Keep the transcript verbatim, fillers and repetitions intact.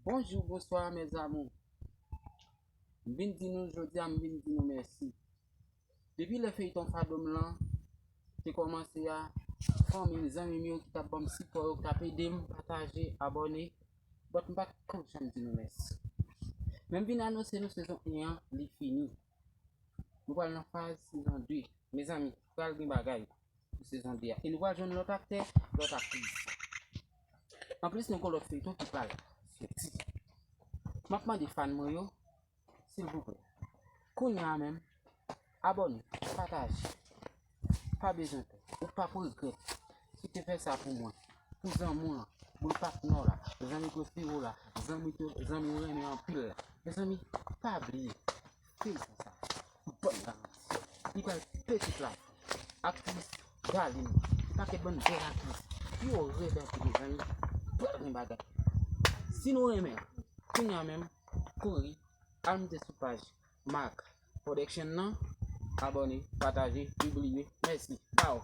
Bonjou, bonswa, mes amours. M vin di nou jodi a, m vin di nou mèsi. Depi lè feyton Fadom lan te kòmanse a, fanmi m, zanmi m yo ki t ap ban m sipò yo, ki t ap ede m pataje, abòne, but m pa t ko janm di nou mèsi. Men m vin anonse nou sezon en an, li fini. Nou pral nan faz sezon de. Mezanmi, pral gen bagay pou sezon de a. E nou pral jwenn lòt aktè, lòt aktris. Anplis, nou gen lòt feyton ki pral soti. M ap mande fan mwen yo, silvouplè, kounye a menm, abòne, pataje. Pa bezwen pè. Ou p ap regrèt. Si w te fè sa pou mwen, pou zanmi w lan, pou patnè w la, zanmi prefere w la, zanmi ke, zanmi w renmen anpil la. Mezanmi, pa bliye. Feyton sa, bann garanti. Li pral pete plafon. Aktris Darline, yon pakèt bann bèl aktris. Yo rèd anpil, mezanmi. Pral gen bagay. Si nou renmen, kounye a menm, kouri, al moute sou paj Mark Production nan, abòne, pataje, pibliye. Mèsi. Baw.